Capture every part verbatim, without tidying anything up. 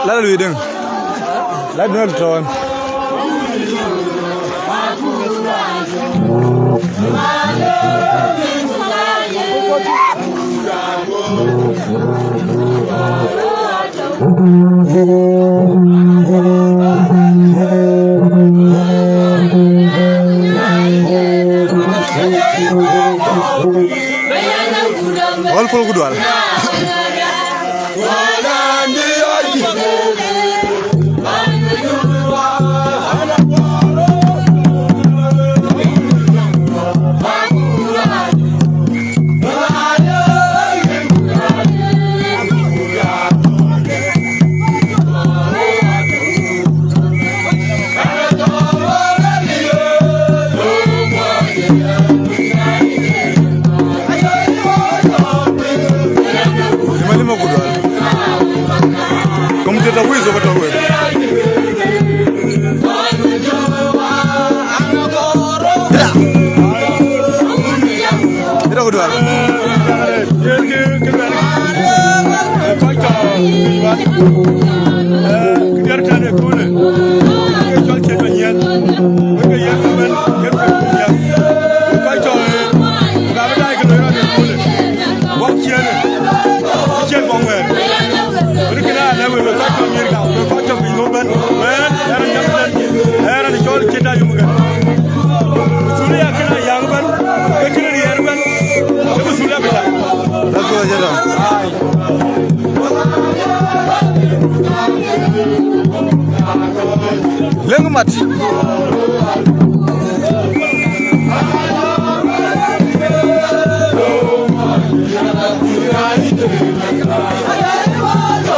Lala lui deng. La deng tɔn. Wal pol ku dual. Lima lima ku dual. Komite ta wizo ba ta wer. Ira. Ira ku dual. Kɔc tɔ̈ piny wan, eh, kë diɛɛr tɛ̈n ë köölë, ke cɔl Ciɛ̈t Manyiɛth, wek ke yen ëbɛ̈n, yen ke kum nhiäk. Wek kɔc tɔ̈ ë, ku ka bï daai ke loi rɔt ë köölë, guɔ̈p ciëënë, ku ciɛ̈t guɔ̈p wɛ̈ɛ̈r. Wek kënë aa lɛ̈k wek, wek kɔc tɔ̈ Nyirka, wek kɔc tɔ̈ piny ŋö ëbɛ̈n, wɛ̈ɛ̈r, ɣɛn raan jam ëbɛ̈n, ɣɛn raan cɔl Ciɛ̈t Ayum Gɛ̈t. Masulia kënë aa yäŋ ëbɛ̈n, ke kënë riɛɛr ëbɛ̈n, ke masulia bï tak. That's what I get on. Leŋ mat.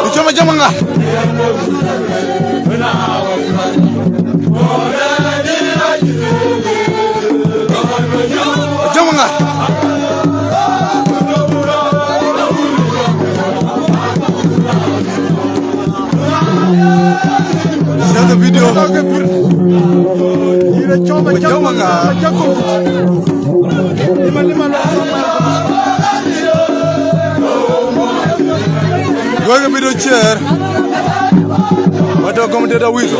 Icɔm, icɔm ŋa? Jɔŋ ŋa? Share the video. Jɔŋ ŋa? Go ahead and video share. Watu wa commentator wizo.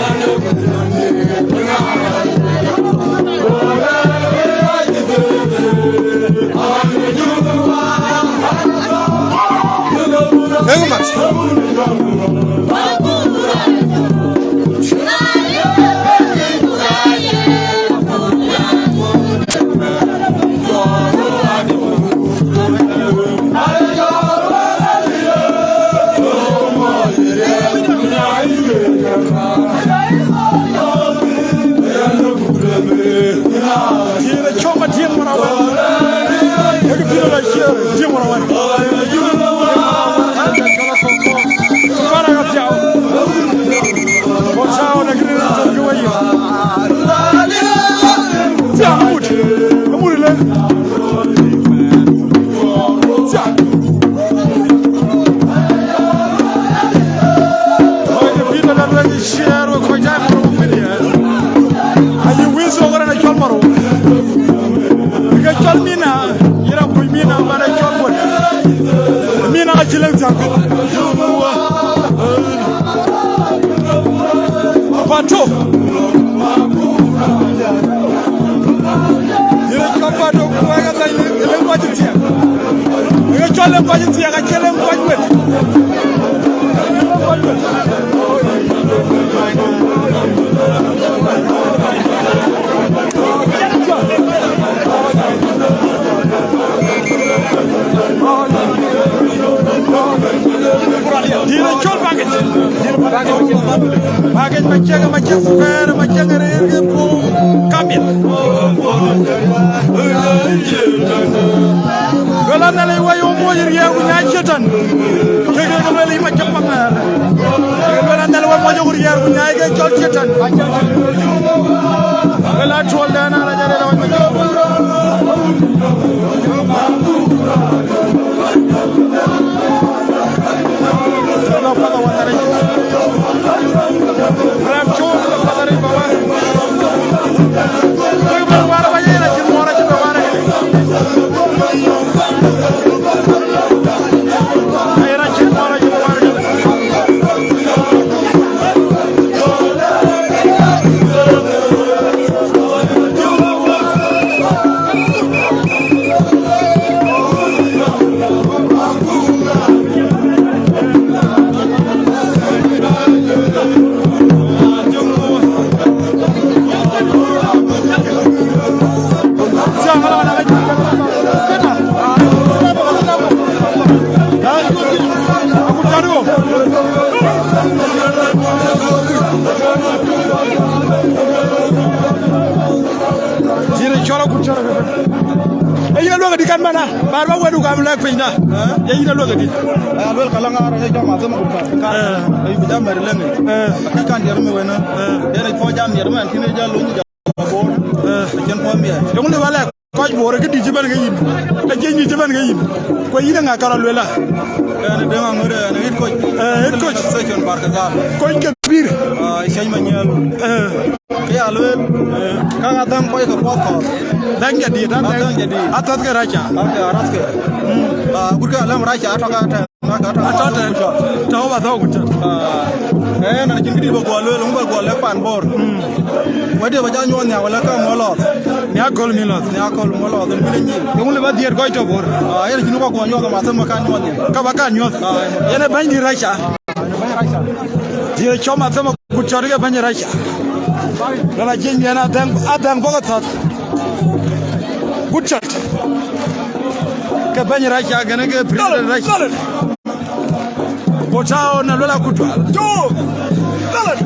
Heng mat. Tiɛɛr acɔk a tiɛɛr marawan. Eke pïr la ciɛɛr tiɛɛr marawan. Para ka thiau. Bon sao na kiri ni tɔ̈ ke wei. Thiau mut. Mut le. Thiau. Kɔc de pïr la luel share we kɔc jai moro media. Ayi wizo gara na cɔl moro. Ke cɔl Mina, yira kuc Mina, mana cɔl kuc. Mina ka cï lëŋ thiäŋ thïn. Pato. Yira cɔl Pato, ku wek athany lëŋ kɔc thiäŋ. Ke cɔl lëŋ kɔc thiäŋ, acie lëŋ kɔc wet. Dït acɔl package. Package ma ciɛŋ, ma ciɛŋ square, ma ciɛŋ rëër ke puɔ̈u kamit. Luel an, Nhialic wɔ ye moc riɛɛr ku nyaai Catan. Kek ke luel yï ma cäk paŋ ɣɛɛr. Kek luel an, Nhialic wɔ moc riɛɛr ku nyaai ke cɔl Catan. Luel atuɔl dɛn an, rac arëët awäc ma cäk paŋ. Di kan mana, bar ba wedu kam lek piny da. Eh? Ya yina luel di. Eh, luel kala ŋar, eh, jɔ ma thëm ku ka. Eh. Ayu bi jam mer leng. Eh. Ki kan dier mi wena. Eh. Yene po jam dier man kine jalo ni jam bor. Eh. Ken po mi. Yong le wala kɔc bor ke di jiban ke yin. E je ni jiban ke yin. Ko yin nga kara luela. Eh, ne de ma ngore, ne hit coach. Eh, hit coach. Section Barkazal. Coach ke bir. Ah, Shany Manyel. Eh. Ke ya luel, eh, ka ka dhäŋ kɔc ke puɔth kɔ̈th. Dhäŋ jadid, a dhäŋ jadid. A thäth ke raca. Ka ke arath ke. Mm. Ah, gut ke alam raca, atɔ̈ ka tɛ̈n, atɔ̈ ka tɛ̈n. Atɔ̈ tɛ̈n. Tɔ̈ ba thɔ̈u gut tɛ̈n. Ah, eh, na cïn këdï ba guɔ luel, ŋu ba guɔ lɛ̈k pan bor. Mm. Wɛ̈tde ba ja nyuɔɔth nhial, wala ka mɔ lɔth. Nhial köl mi lɔth. Nhial köl mɔ lɔth, en bï de nyin. Yöŋ lë ba dhiëër kɔc tɔ̈ bor. Ah, yen cïn ba guɔ nyuɔɔth, ma thëm ba kan nyuɔɔth nhial. Ka ba kan nyuɔɔth. Ah, yen. Yen ë bɛ̈ny dï raca. Dië cɔm athëm agut cɔt ke bɛ̈ny raca. Lɔn ajiëc miɛn adhɛŋ, adhɛŋ bɔ̈ ke thɔ̈th. Gut cɔt. Ke bɛ̈ny raca, kënë ke president raca. Botau na luel akut dual.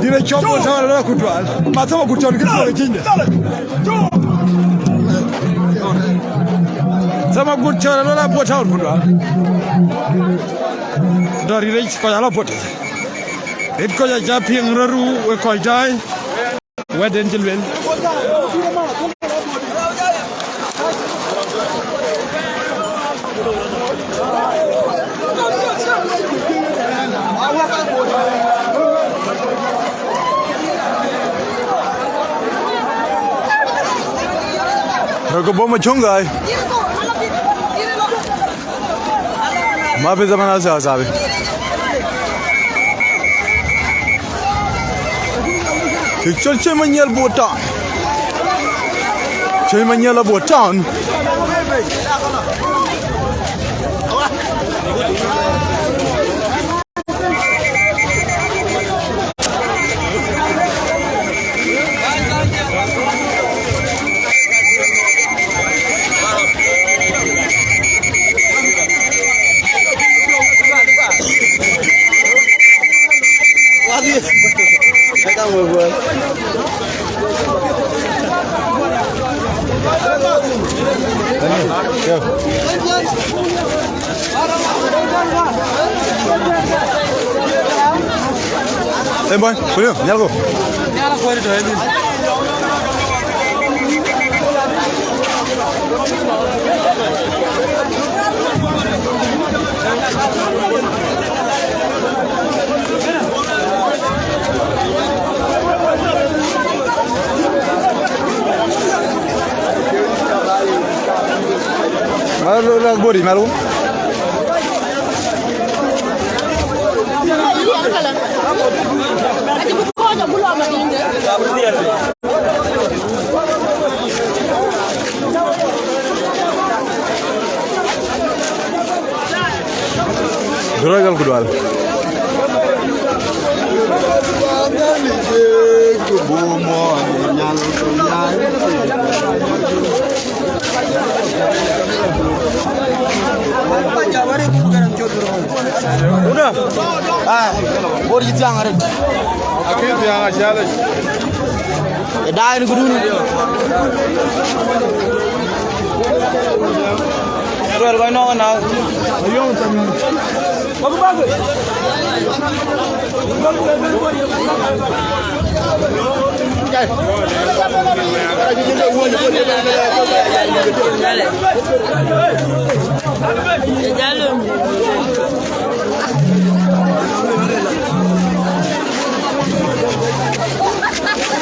Dië cɔm Botau na luel akut dual. Ma thëm agut cɔt ke thɔ̈th ke jiëcde. Thëm agut cɔt na luel a Botau akut dual. Dɔ̈ riric kɔc alɔ pot. Rit kɔc aca piŋ röt ru wek kɔc daai. Wɛ̈tden cï luel. Röt ke bɔ̈ macöŋ gai. Ma fi zaman asa asabi. Col Col Manyel Bor Town. Col Manyel Bor Town. Hey, boy, William, nyal ko. Malu la bori malu. Dura gal kudual. Udah. Ah, bor yitang arit. Akil tiang ajalej. Ë daai në këdun. Ruɛl kɔc nɔ̈k ënɔɔk.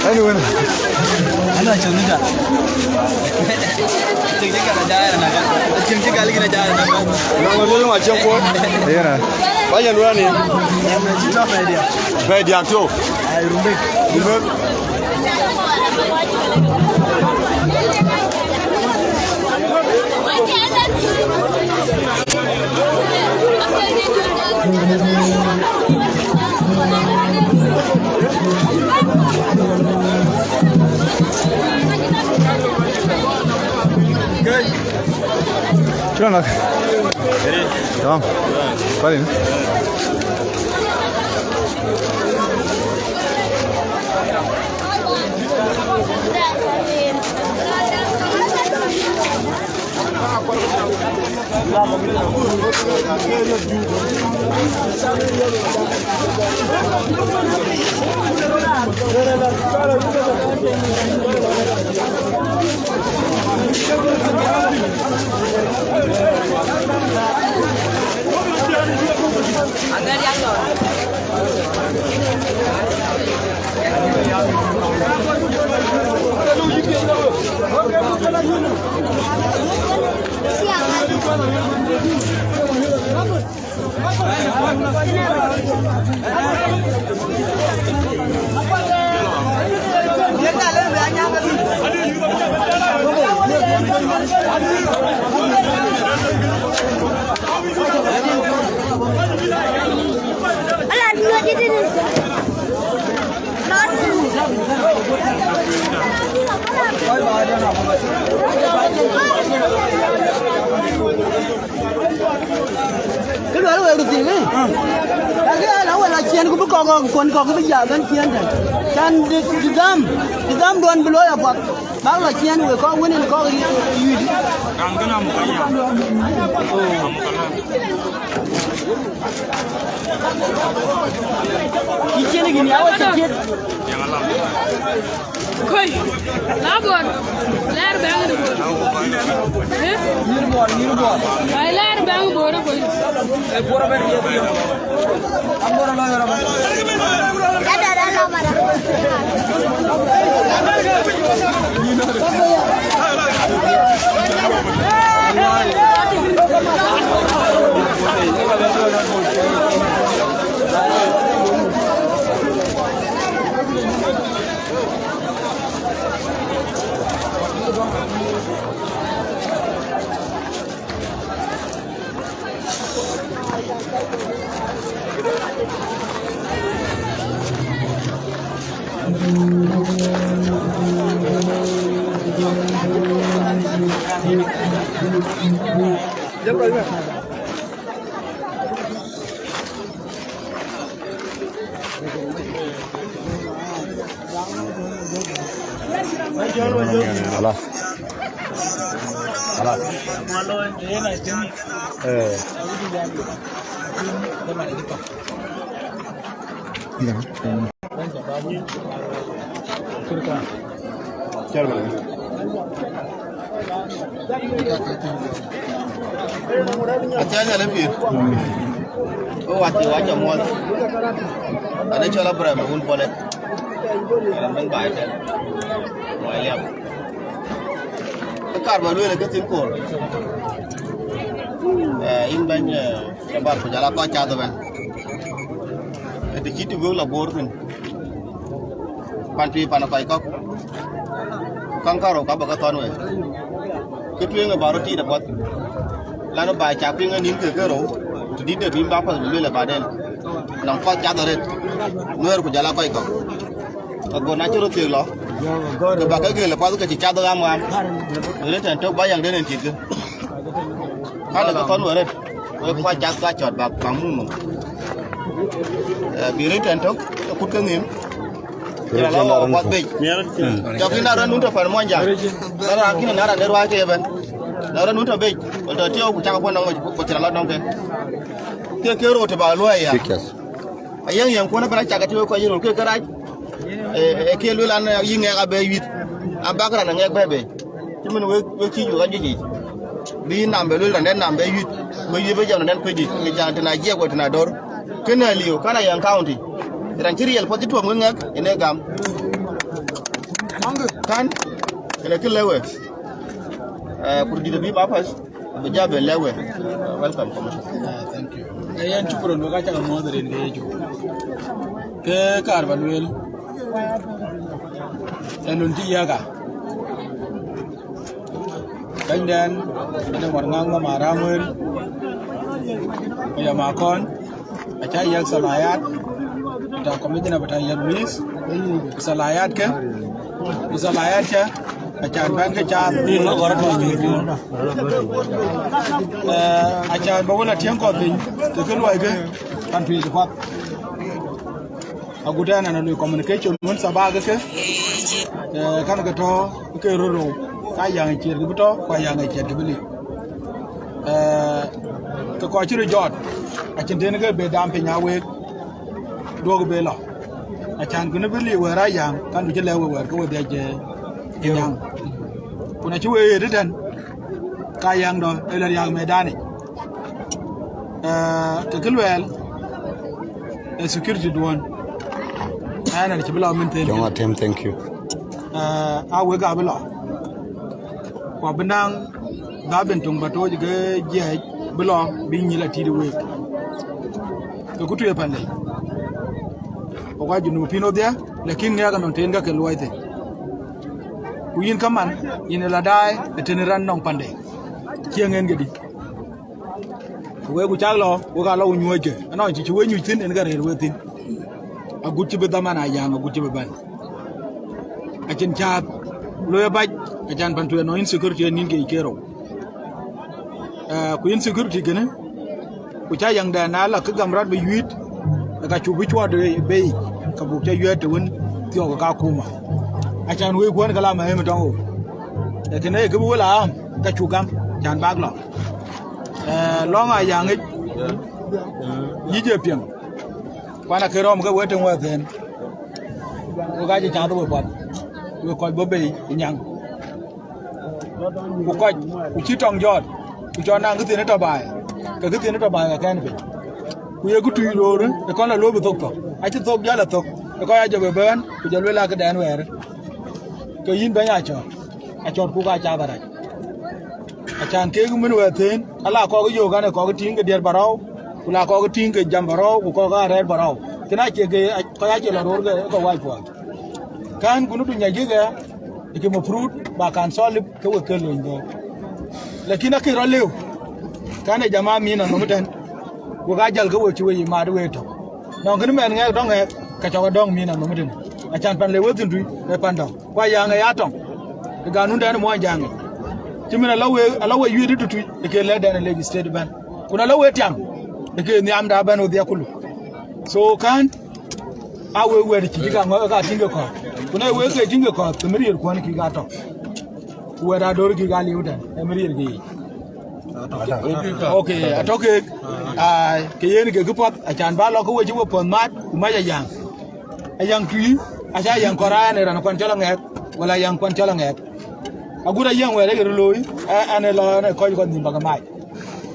Anyway. Ana cɔl Nita. Cïn cï gal jai na. Cïn cï gal gina jai na. Na ma bolo ma chem ko. Yena. Ba yan wani. Yan na ci to fa dia. Fa dia to. Ai rumbe. Rumbe. Cï rɔt näk. Tamam. Balik. Kë luɛl wek röt thïn, ë? Kakë ala wek la ciɛ̈n ku bï kɔk kɔk kuɔn kɔk bï jal bɛ̈n ciɛ̈n tɛ̈n. Can dï, dï dham, dï dhamduɔn bï looi apath. Bäk la ciɛ̈n wek kɔk wën en kɔk yï, yï. Raan kënë amukala. Amukala. Yï ciɛ̈n gïn ya wek cï ciɛ̈t. Koi, la Bor, lɛɛr bɛ̈ŋ de Bor. Eh? Nyïr Bor, nyïr Bor. Ai, lɛɛr bɛ̈ŋ Bor, koi. Eh, Bor bɛ̈n ye Bor. Am Bor la yɔrɔ. Halas. Halas. Eh. Chairman. Aca nyal ë pïïr. Wek wath cï wac amuɔ̈th. Ade cɔl Abraham wun Bɔlɛt. Ɣɛn bɛ̈ny baai tɛ̈n. Muɔi liap. Kë kaar ba lueel ë ke thïn koor. Eh, yïn bɛ̈ny, eh, shabab ku jɔl aa kɔc cath ëbɛ̈n. Ë të cït të bï wek la Bor thïn. Pan tui pan kɔc kɔ̈k. Ku käŋ karou ka bä ke thɔ̈n wek. Kë tueŋ ë bä rɔt tiit apath. Lanu bä cak piŋ ë nïn ke kerou. Të dït de bï bä path bï lueel ë baden. Nɔŋ kɔc cath arëët. Nuɛɛr ku jɔl aa kɔc kɔ̈k. Ago na cï röt thiëk lɔ. Ke bä ke gël apath ke cï cath ɣam ɣam. Rin tɛ̈n tök bä yäŋden en tiit kë. Ka lë ke thɔ̈n wek arëët. Wek kɔc cath ka cɔt bä, bä muk muk. Eh, bï rin tɛ̈n tök, akut ke nhïïm. Cïn ala lɔ wath bec. Cɔk yïn na rɔt nun tɔ pan muɔnyjäŋ. Na raan kïn na raan de ruääi ke ëbɛ̈n. Na rɔt nun tɔ bec. Wal tɔ tiɔu ku cak bɔ̈ nɔm ku cïn ala nɔm ke. Ke ke rot të bä luɔi ya. Ayɛŋ yɛŋ kuɔn ëbɛ̈n acak atiɔu kɔc yï röl ke ke rac. Eh, eh, ke lueel an, eh, yï ŋɛk abɛ yuith. Abak raan aŋɛk bɛ̈ bei. Cïmën wek, wek cï yök ajuëc yic. Bï nam bɛ lueel randen nam bɛ yuith. Wek yuith bï jam randen kuec dït. Ke can tën ajiɛk wek tën ador. Kënë aliu, kan Ayɛŋ County. Raan cï riɛl puɔth cï tuɔm ke ŋɛk, yen ee gam. Kan, yen ee kë lëu wek. Eh, kur dït abï bä path, abï jam bɛ lëu wek. Eh, welcome, Commissioner. Ah, thank you. Eh, yen cukran wek acak muɔ̈th rin ke yecu. Ke kaar ba lueel. Ë nun cï yäkä. Bɛ̈nyden, ënë ŋuɔt ŋaŋ nɔm aräm wël, ku ya makɔn, acä yiɛk thalayat, bita commissioner bita yiɛk police, ku thalayat kë, ku thalayat cä, acan bɛ̈n ke cath. Eh, acan bä wël atiëŋ kɔth piny, ke kë luɔikë, kan piny path. Agut ɛn an, alui communication wën thabak ke, eh, kan ke tɔ̈ ke rou rou, ka yaŋ ciɛɛt ke bï tɔ̈, ku ayaŋ ciɛɛt ke bï liu. Eh, ke kɔc cï röt jɔt, acïn tënë ke be dam piny a wek, duɔ̈k be lɔ. Acan kënë bï liu wɛ̈ɛ̈r aa yäŋ, kan du cï lɛ̈k we wɛ̈ɛ̈r ke we dhiac, eh, yäŋ. Ku na cï we ɣet ëtɛ̈n, ka yäŋ dɔ, ë lɔ riääk mɛtdanic. Eh, ke kë luɛɛl, ë security duɔ̈n. Ɛn, ɛn cï bï lɔ min thëën. Jɔŋ Atem, thank you. Eh, a wek abï lɔ. Ku abï naŋ dhabin töŋ bä tooc ke jiɛɛc bï lɔ bï nyïl atït ë week. Ke ku tuye pandei. Ku ka Junub pin odhia, lakin ŋɛk anɔŋ tëën ka ke luɔi thïn. Ku yïn kaman, yïn ë la daai ë tënë raan nɔŋ pandei. Cieŋ en kedï. Ku wek ku cak lɔ, wek aa lɔ ku nyuɔ̈ɔ̈ckë. Anɔŋ cï cï we nyuc thïn, en ke rëër we thïn. Agut cï bï dhaman aa yäŋ, agut cï bï bɛ̈n. Acïn caath, loi abac, acan pan tueŋ nɔŋ insecurity en nïn ke yic kerou. Eh, ku insecurity kënë, ku ca yäŋdɛn na la kë gam rɔt bï yuiit, ka cuk bï cuɔt bei, ka buk ca yuɛɛt të wën thiɔ̈k ka kuma. Acan wëi kuɔ̈n ka la mahem tɔŋ wok. Ee kënë kë bï wël a am, ka cuk gam, can bak lɔ. Eh, lɔŋ aa yäŋ yic, yïc ë piɛŋ. Kuan akë rɔ̈m ke we tëŋ wɛ̈ɛ̈r thëën. Wek aa cï cath we puɔth. Wek kɔc bɔ̈ bei ë nyaŋ. Ku kɔc, ku cï tɔŋ jɔt, ku cɔn naŋ këthiin ë tɔ baai, ke këthiin ë tɔ baai ke kɛ̈n piny. Ku ye kë tui loor, ë kɔn la loor bï thok thok. Acï thok jäl a thok, ë kɔc aa jɔ bï bɛ̈n, ku jɔ lueel a këdɛn wɛ̈ɛ̈r. Ke yïn bɛ̈ny acɔɔt, acɔɔt ku ka cath arac. Acan kek min wɛ̈ɛ̈r thëën, ala kɔk yök an, ë kɔk tïŋ ke diɛt bä rɔ̈u, ku la kɔk tïŋ ke jam bä rɔ̈u, ku kɔk aa rɛ̈ɛ̈r bä rɔ̈u. Kën acie ke, kɔc acie lɔ roor ke, ke wac puɔth. Kän ku nu du nyac kek ë, ë ke mafrut ba kan solip ke we ke lony dhöök. Lakin akë rɔt lëu, kän ë jam a min anhom ëtɛ̈n, ku ka jäl ke we cï we yï maat we tök. Nɔŋ kënë mɛn ŋɛk dɔŋ ŋɛk, ka cɔk adɔŋ min anhom ëtënë. Acan pan le we thïn tui, ë pan dɔŋ. Ku ayaŋ ë ya tɔŋ, ë ganundɛn ë muɔny jaŋ. Cï min alɔ we, alɔ we yuiit ë tutui, ë ke lɛ̈kdɛn ë Lake State ëbɛ̈n. Ku na lɔ we tiam, ë ke nhiamda ëbɛ̈n wedhia kulu. So kän, a we wɛ̈ɛ̈t cï cï ka ŋɔ̈k ka tïŋ ke kɔ̈th. Ku na we ke tïŋ ke kɔ̈th, ke mï riëër kuɔ̈n kï ka tɔŋ. Ku wɛ̈ɛ̈t ador kï ka liu tɛ̈n, ë mï riëër kï yic. Okay, atɔ̈ keek, ai, ke yen ke këpuɔth, acan ba lɔ ke we cï we puɔ̈th maat, ku mac ayaŋ. Ayaŋ tui, aca ayaŋ kɔn raan ë raan kuan cɔl aŋɛk, wala ayaŋ kuan cɔl aŋɛk. Agut ayaŋ wɛ̈ɛ̈r ë ke röt looi, ë, ɛn ë lɔ ɛn ë kɔc kɔn nhïïm bä ke mac.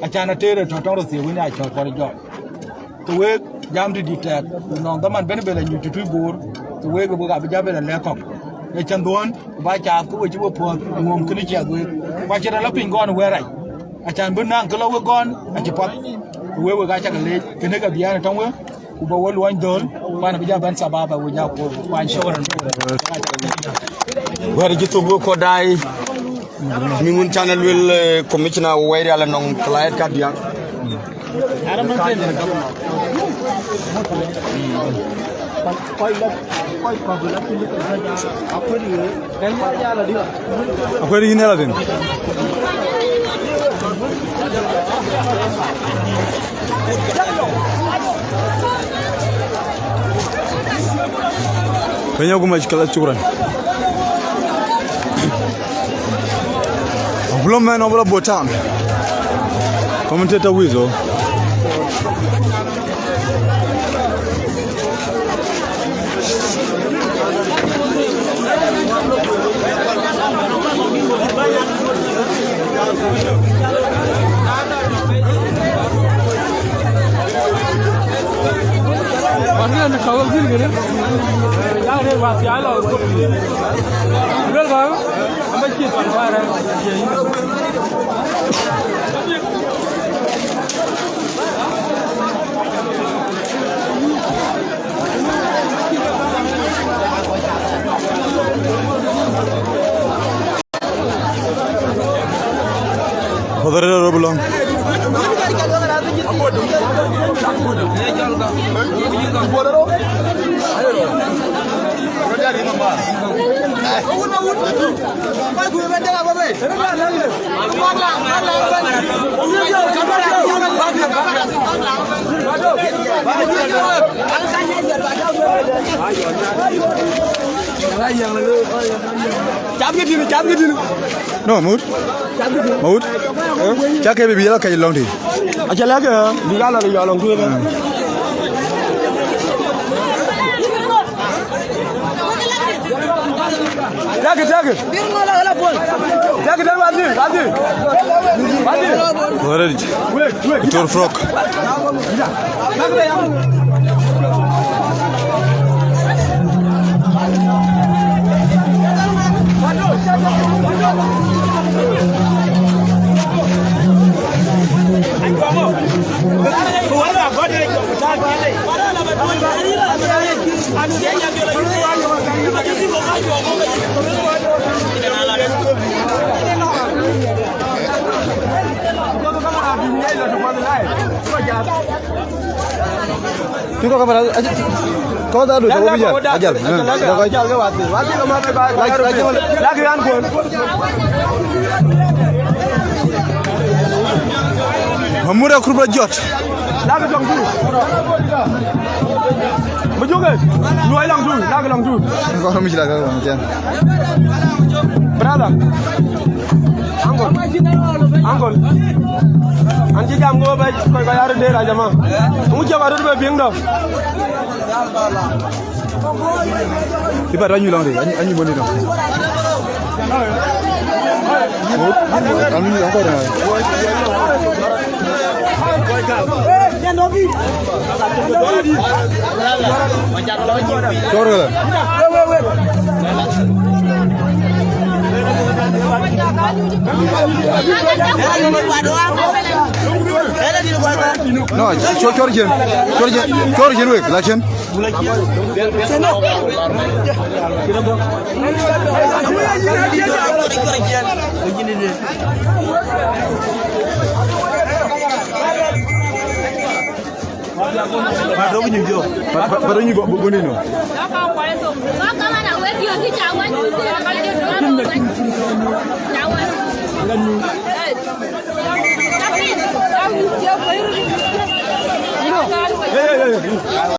Acan ateer ë tɔ̈ tɔŋ röt thiëëk wën aa cɔl kɔn jɔt. Ke week jam të dït tɛɛk, ku nɔŋ dhaman ben bɛ la nyuc të tui boor, ke week ë buk abï ja bɛ la lɛ̈k kɔ̈k. Ë cän dhuɔ̈n, ku ba caath ke we cï we puɔ̈th, ŋuɔm kënë ciɛth week. Ku acïn raan la piny gɔn ë wɛ̈ɛ̈r rac. Acan bï naŋ kë lɔ we gɔn, acï puɔth. Ku week, wek aa cak leec, kënë ka biɛɛn ë tɔŋ we, ku bä we luɔny dhöl, ku an abï ja bɛ̈n sababa we ja kuɔɔr, ku an shukran. Wɛ̈ɛ̈r cï thok we kɔc daai. Min wun can luel, eh, commissioner wɛ̈i rial anɔŋ client kadiäk. Akuëri yïn ëladhin. Kenya kuma shikala, shukran. Abula men, abula botam. Commentator Wizo. Fadhil rero belong. Cap ke dït, cap ke dït. No, Mahmud. Mahmud. Cak ke bï bï yala kɛc lɔŋ tï. Aca lɛ̈k, eh, bï ka lɔ yɔ lɔŋ tueŋ. Take it, take it. Take it, take it, take it. Already. Wait, wait. Tor frog. Tïŋ kɔ̈k kamera, aci, kɔ̈k dhadu, tɔ̈u bijal, ajal, eh, ajal, ajal, ke wathi, wathi ke math, ba, ba, ba, laki an kuɔn. Mamura kurba jɔt. Laki tɔŋ tu. Majuke, luɔi lɔŋ tu, laki lɔŋ tu. Kɔn mi cila ka wan tian. Brother. Uncle. Uncle. An cï jam ŋö bɛ kɔc kɔc arëët deer ajama. Ŋu cä ba röt bɛ piŋ dɔ. Iba ranyui lɔŋ ri, anyi, anyi boni dɔ. Anyi lɔŋ kɔc dɔ. Cɔɔr wala? No, cɔɔr, cɔɔr cien. Cɔɔr cien, cɔɔr cien wek, la cien. Ba dɔ̈k nyuc jɔ. Ba, ba, ba dɔ̈k nyuc bɔ, bɔ, bɔ nïn nɔ. Hey, hey, hey, hey.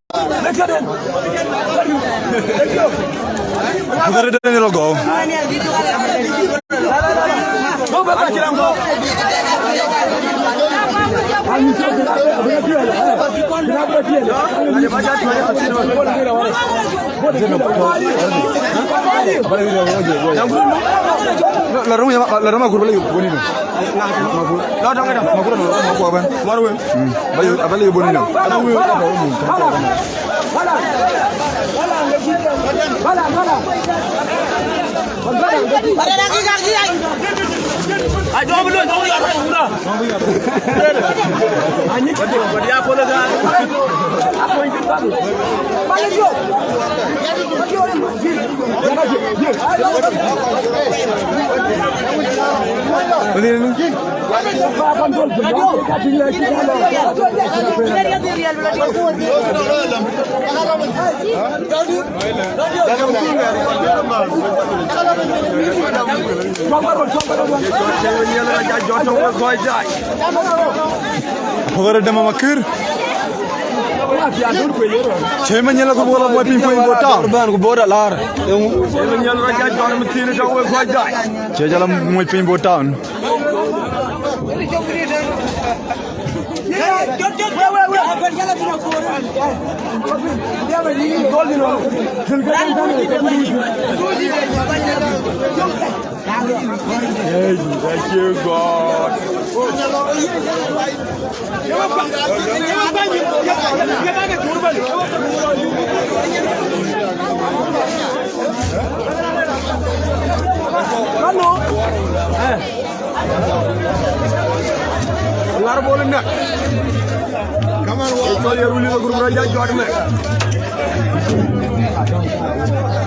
Bukari Daniel Ogo. La ruma, la ruma kurba la yuk boni. Makur. La dong da. Makur no, makur ban. Marwe. Hmm. Ba yuk, ba la yuk boni no. Ana wi. Ai, dong lo, dong lo. Pogere dema makir. Cï Manyela ku bɔ̈ la muɔc piny puɔ̈ny Bor Town. Ban ku bɔ̈ da lar. Cï Manyela rɔt ja jɔt mïthïn tɔ̈ wek kɔc dac. Cï jɔl la muɔc piny Bor Town. Hey, thank you, God. Hello. Lar bol na. Come on, walk. Call your rule, group raja jot me.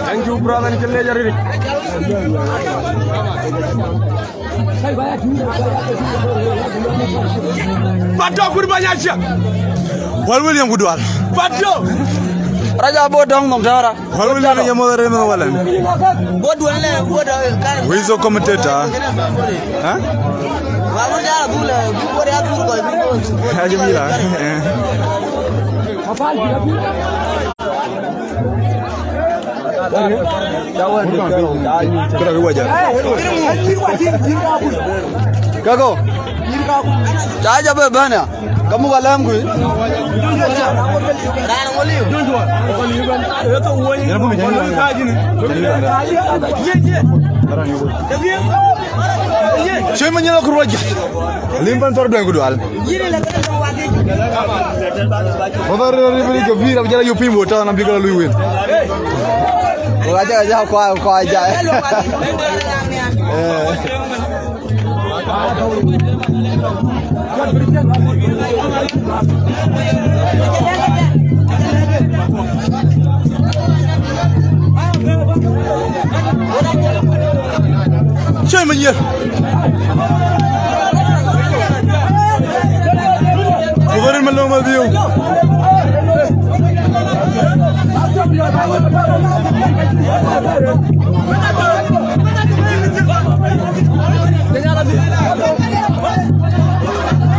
Thank you, brother. Chale jari. Pato kurba nyacha. Wal William Kudwal. Pato. Raja bo dong nom tara. Wal William ya mo re mo walan. Bo duan le, bo da kan. Wizo commentator. Ha? Wa mo da bu le, bu bo ya bu ko, bu ko. Aje mila. Eh. Kërë kë wacä. Kako. Ca jɔ bï bɛ̈n ya. Ka muk alɛ̈m kuc. Cï manyïn akë ruɔc. Lim pan thɔr duɛ̈n ku dual. Wala rëër rëër rëër ke bï rap jala yopim wo tɔn abï kala lui win. Wa ja ja kwa kwa ja. Eh. Cï manyïn. Mubarak Malong Madiu.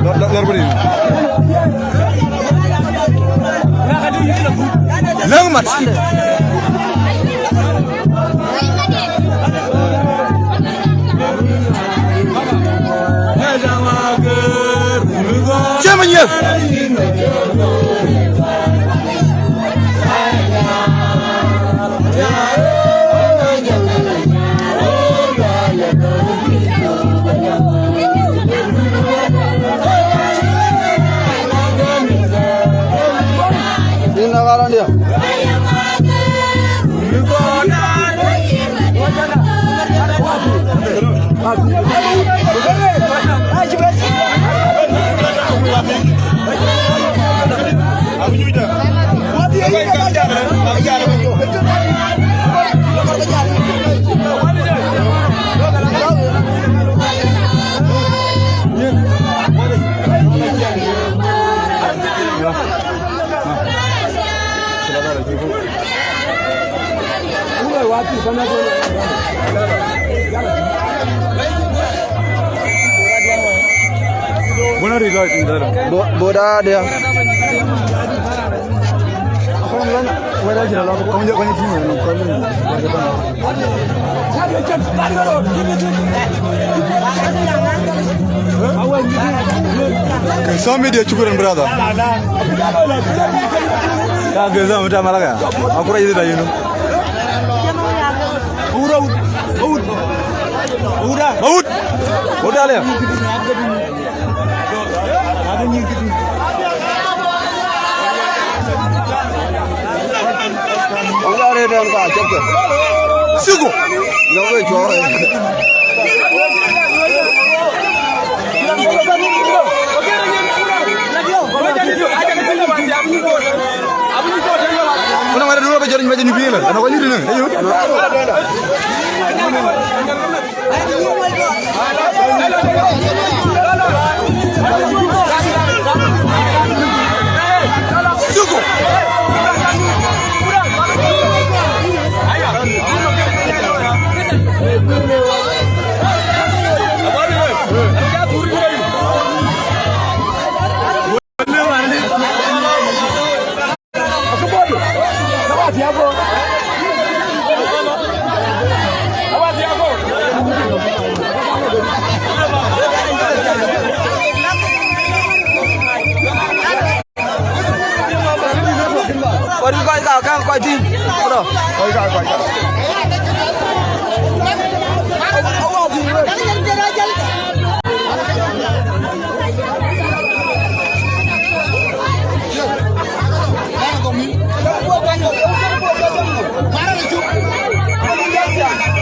Lor, lor, lor beri. Lëŋ mat. Cï manyïn. Ina garandia. Bo-, boda dia. Ke Sam Media, shukran, brother. Ya ke Sam, ta malaga. Akura yida yinu. Maut. Maut ale. Sigo. Kuna mara duro be jori meje ni pila. Ana ko yiri ne. Kɔc ka, ka, ka, kɔc tïŋ. Bro. Kɔc ka, kɔc ka.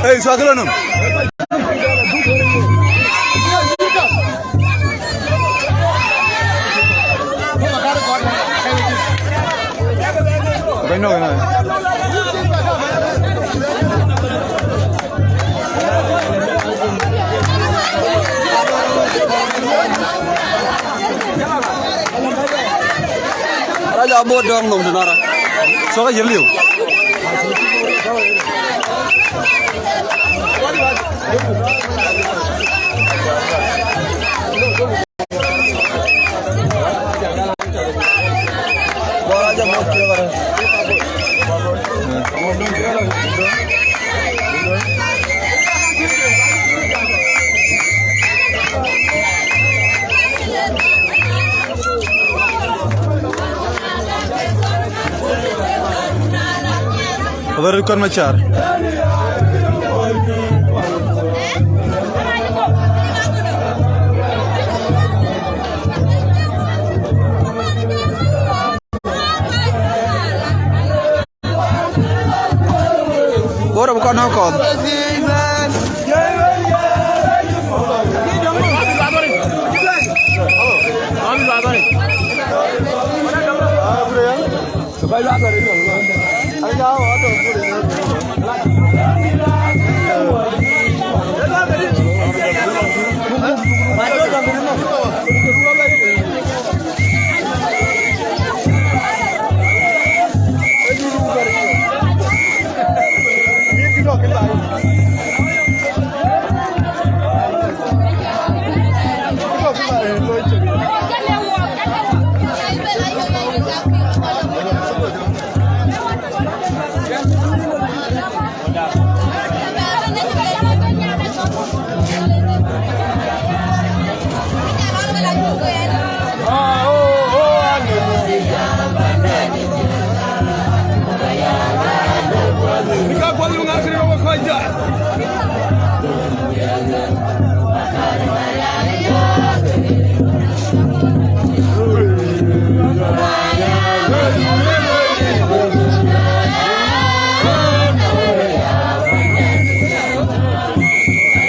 Hey, suakilo nom. Raja bot dɔŋ nom tënɔrë. Thok ayï liu. Abarit Kuɔt Macar. Bor abï kɔn nɔ̈k kɔ̈th.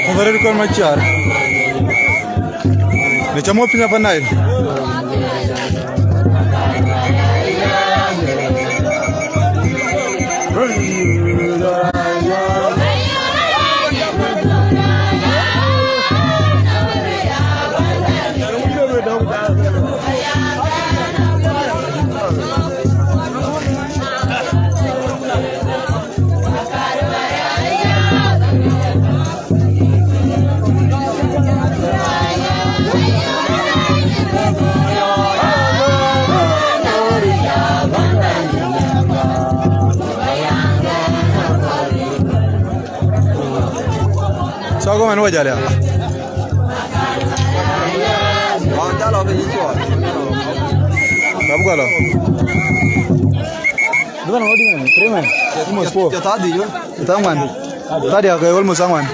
Abarit Kuɔt Macar. Në cä mɔ̈u piny Upper Nile. Sɔk man wä jäl ya. Wä jäl ɔ piny cuɔl. Ka bï gɔl ɔ. Dukan ŋɔ̈ɔ̈th diŋ, three man. Almost four. Tadï, thaŋuan. Tadï, okay, almost thaŋuan.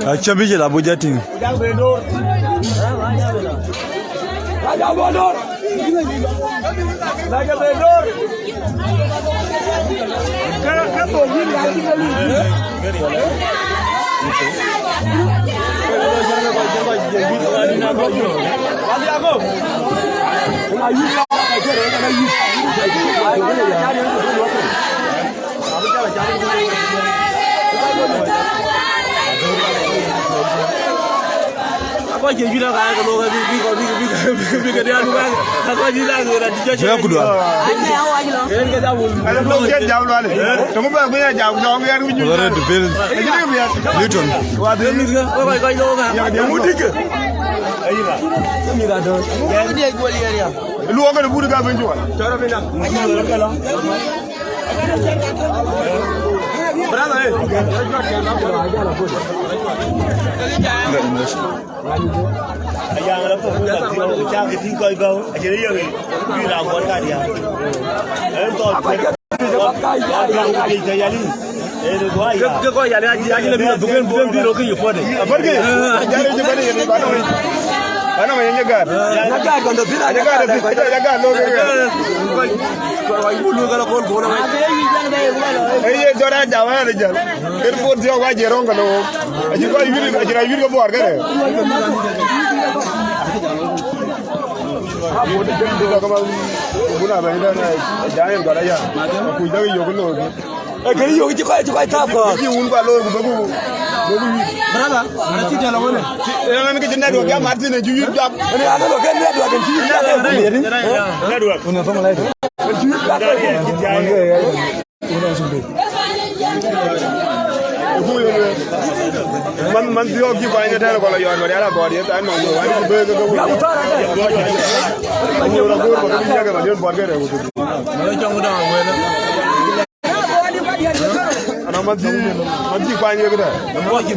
Acä bï cï la Abuja tïŋ. Bï ya kudu. Already built. Luton. Luɔk kën buut ka piny cuɔl. Brother, eh. Ke kɔc yal ya jiac le bï rɔ dhuken, dhuken bï rɔ ke yï puɔ̈de. Abarke. Jare je bane yene bane. Bane ma yenye gar. Ya gar kondo pila. Ya gar, ya gar lo ke. Kɔc bulu kala kol kol. Eye jora jawa ya jal. Ker bot dio wa je ronga lo. Aji kɔc yuri, aji ra yuri ke bor kare. Buna ba ida na jayen gala ya. Ku da yo lo. E kë yök cï kɔc, cï kɔc tap kɔ̈ɔ̈th. Cï wun kua loor ku bä ku, bä ku yïk. Brother, brother, cï jɔl awone. Ënɔn kë cï network ya Martin ë cï yïk jɔk. Ënë ya lɔ ke network ë cï yïk jɔk. Network. Unë thɔŋ lai. Ë cï yïk jɔk. Unë thɔŋ lai. Man, man thiɔ̈k cï kuany ëtɛ̈ɛ̈n, kɔn la yɔɔt, Marial Akɔɔr, ye than nɔm, wani ku bek ke wun. Ku la goor ba ke bï jake, ba diën buɔt ke rɛ̈ɛ̈r ku thuk. Ana man cï, man cï kuany ke këdë? Ana man cï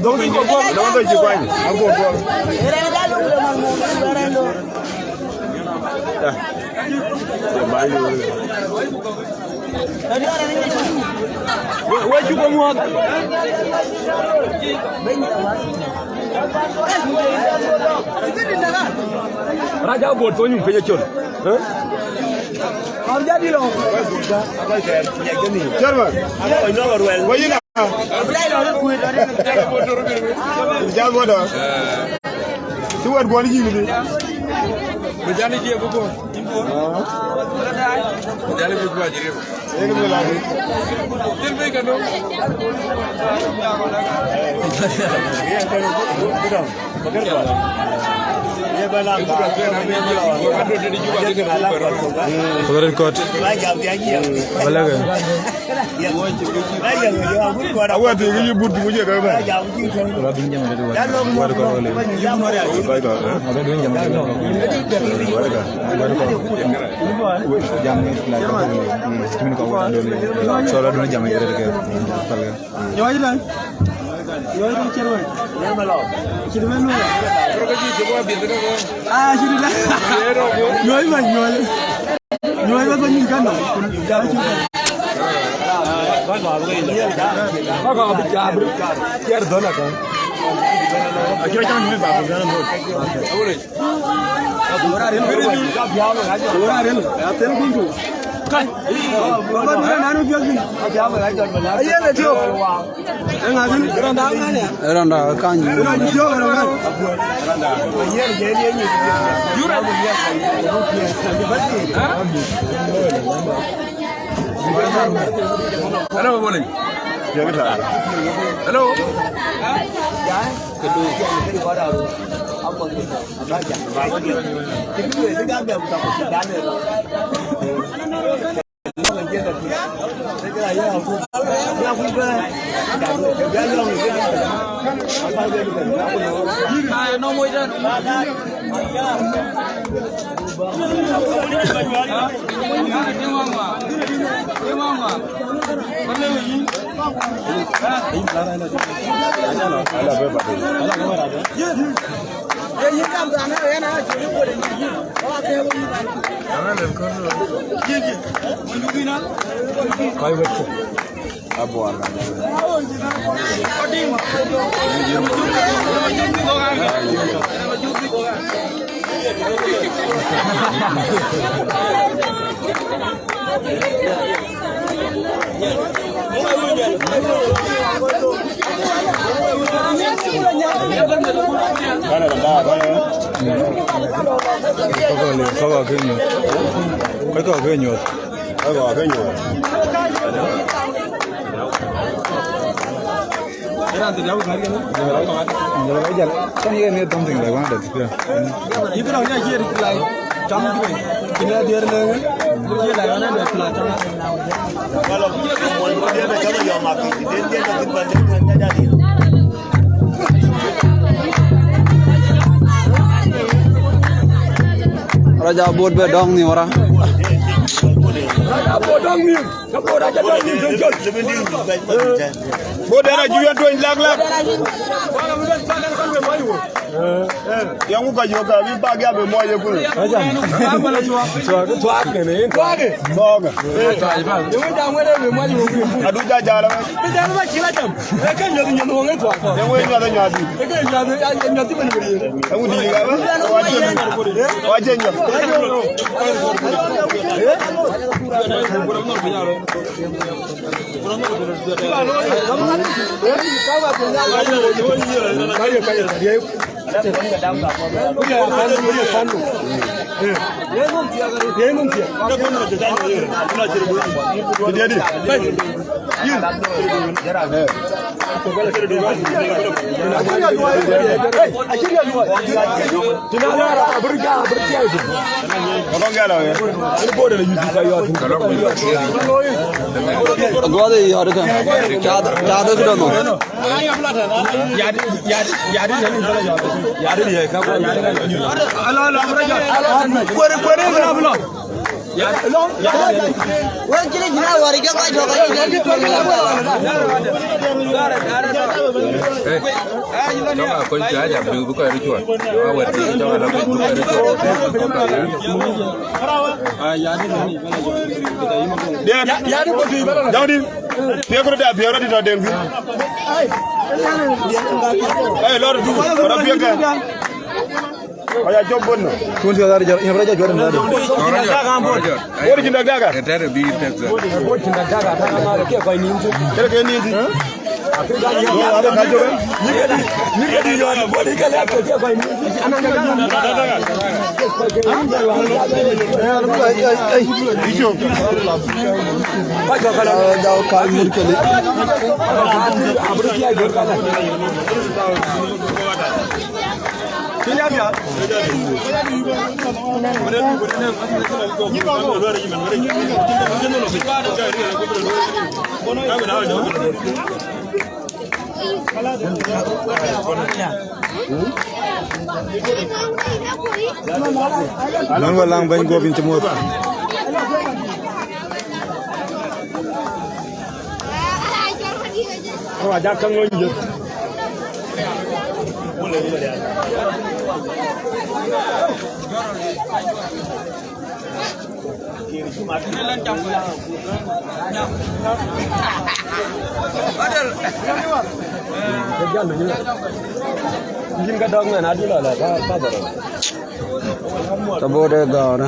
kuany, ago duɔl. Wek cuk muɔ̈th. Raja bot thony piny acol. Eh? Chairman. Wek yïn a. Jal bot a. Cï wɛ̈t guɔn yïn dï. Jal bï guɔ jërë. Pagaren kot. Balege. Awat yi but mu je ka ba. Wala dun jam de. Wala ko le. Wala ko, eh? Wala dun jam de. Wala ko. Jam ni la. Min ko wala dun. So la dun jam de ke. Nyuɔɔc däŋ. Nyuɔɔc däŋ cït wei. Cït wei luɔi. Ah, cït däŋ. Nyuɔɔc bä nyuɔɔc. Nyuɔɔc bä bä nyin kan nɔm. Kun jam cït wei. Bä bä bä. Bä bä bä. Tiɛr dhɔn akan. Acuɔ cäŋ nyuɔɔc bä bä. Ora rel. Ora rel. Atel kuntu. Kai. Ayen etiyo. Enga gin. Randa kany. Randa etiyo, randa. Hello, bole. Hello. Kɔc wek cök. Abuɔɔr ka. Kɔc kɔ̈k ke nyuɔɔth. Kɔc kɔ̈k ke nyuɔɔth. Kɔc kɔ̈k ke nyuɔɔth. Can you give me something like one hundred? Yeah. You can only hear it like, come to me. Can you hear me? You hear like one hundred plus. Raja bot be dɔŋ ni wara. Raja bot dɔŋ ni. Bot dɛn ajuɛn tuɔny lak lak. Yɔŋ ku ka yök ka bï bak ya bï mɔc ye kulo. Thuak, thuak, thuak, thuak. Thuak. Adu ja jala. Yɛn wëi nyuäth nyuäth dït. Yɛn wëi dït ka bä. Wa cï nyuäth. Wa cï nyuäth. Aguɔth ë yɔt ë kë. Cath, cath ë këdɔ̈ nhom. Kueer, kueer ë këdɔ̈. Wek cïn jïn awär ke kɔc tɔ̈ ke yï. Jɔŋ a kony cä jam duk bï kɔc röt cuɔt. Jɔŋ a wɛ̈t thiin, jɔŋ a lɔ piny bï kɔc röt cuɔt. Diɛt, jɔŋdï, piɛk röt da, piɛk röt tɔ̈ deŋ thïn. Ë, lɔr duk, rɔt piɛk kë. Aya cop bun no. Tun tiɔt ar jɔr, in rɔt jɔr in rɔt. Bodi cin dak daka. Etere bi tek. Bodi cin dak daka, ta ma ke kɔc nin tu. Kere ke nin tu. Ni ke di, ni ke di yɔn, bodi ke le ke kɔc nin tu. Ana ka daka. Ai, ai, ai. Icho. Ba jɔ kala. Jɔ kala mur kele. Abru kia jɔ kala. Nɔn wä laŋ bɛ̈ny guɔ̈p yïn cï muɔ̈th. Awa jak käŋ ŋöny jö. Yïn ka dɔ̈k mɛn adï lɔ la ka ka dɔ̈k. Ka bot ë gɔ̈ɔ̈rë.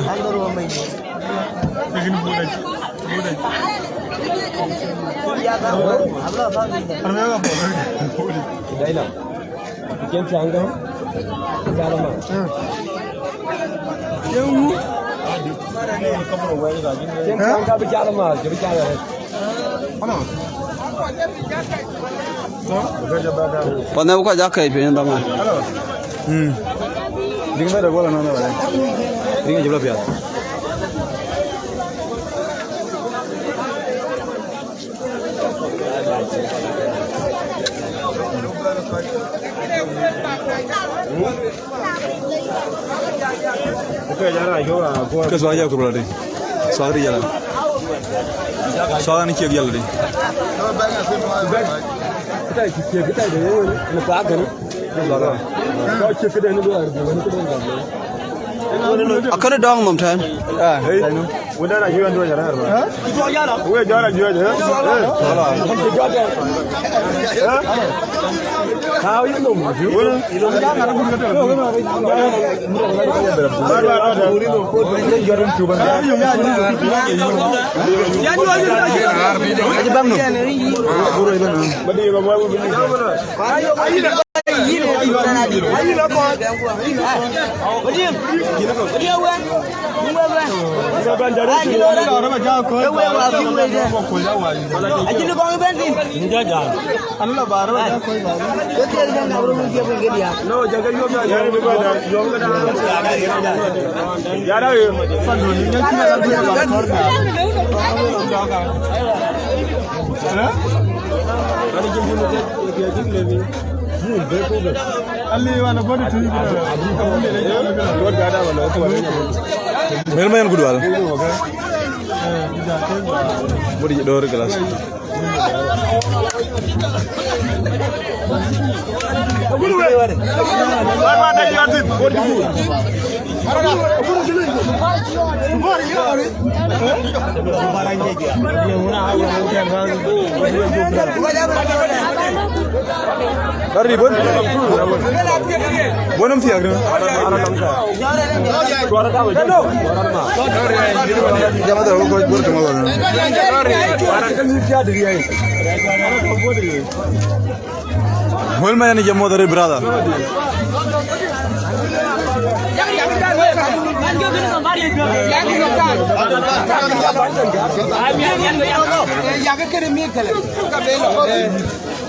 Dai la. Ken tiang ka. Jalo ma. Ken tiang ka bi jalo ma, bi jalo. Pan ne ko ja kai pe nda ma. Hmm. Ding ba da gola na na wala. Ding ji bla pia. Ke suak ja kurula de. Suak ri jala. Suak ni ciek jala de. Akënë dɔ̈ŋ nhom tɛ̈n. Ah, hey. Wënda na yuan duɔ̈c rɛ̈ɛ̈r ba. Wek jɔl a juëc, eh? Eh. How you know? Aji bäŋ nhom. Mel ma yen ku dual. Budi dor glass. Dari bon. Bonum tiag ni. Jama da ko bor tuma wala. Wal ma yani jamo da brother.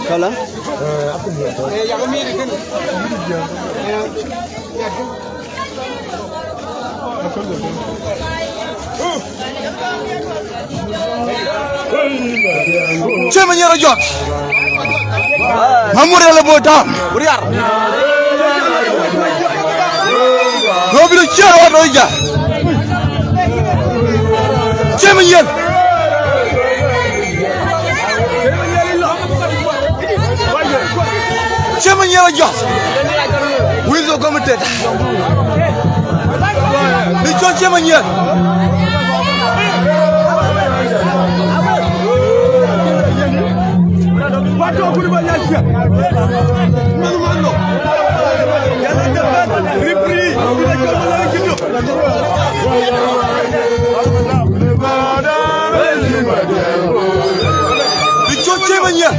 Kala. Cï Manyɛr jɔt. Mamur yɛl bɔ̈ tam. Riar. Lo bï ciɛɛr wa dɔ̈ ja. Cï Manyɛr. Cï Manyɛr jɔt. Wizo committed. Ni cɔl Cï Manyɛr. Bï cɔl Cï Manyɛr.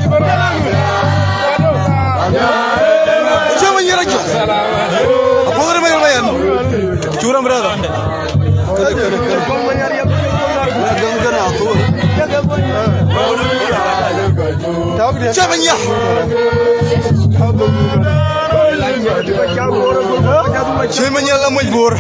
Cï Manyɛr acɔl. Apuɔth rɛm ayɔl ma yɛn. Cuk rɛm brother. Kënë, kënë, kënë. Kënë, kënë, athur. Cï Manyɛr. Cï Manyɛr la moc Bor.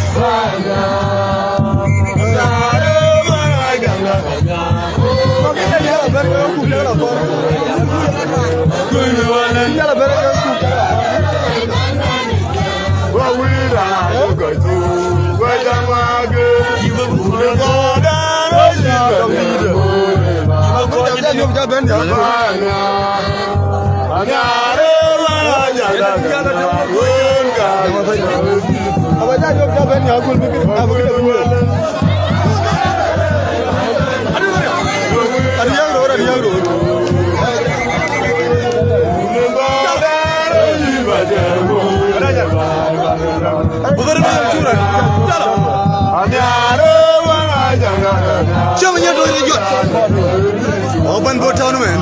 Cï Manyɛr dɔ̈ɔ̈r ë jɔt. Ɔ, bän bɔ̈ tɔ̈u në mɛn.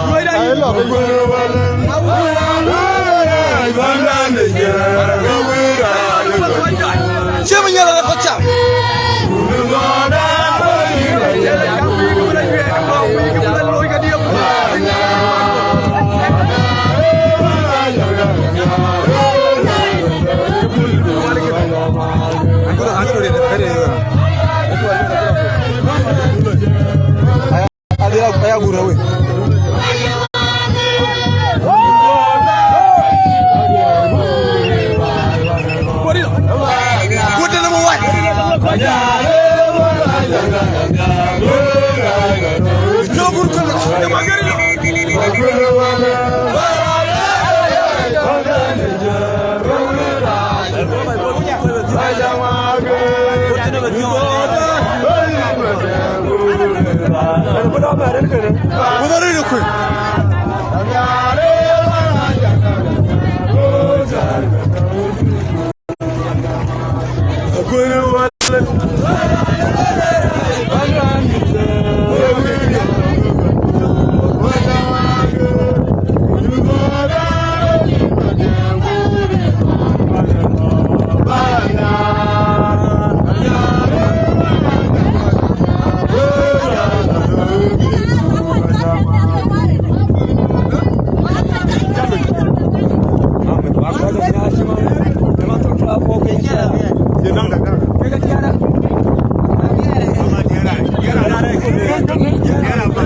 Cï Manyɛr rɔt kɔc cam.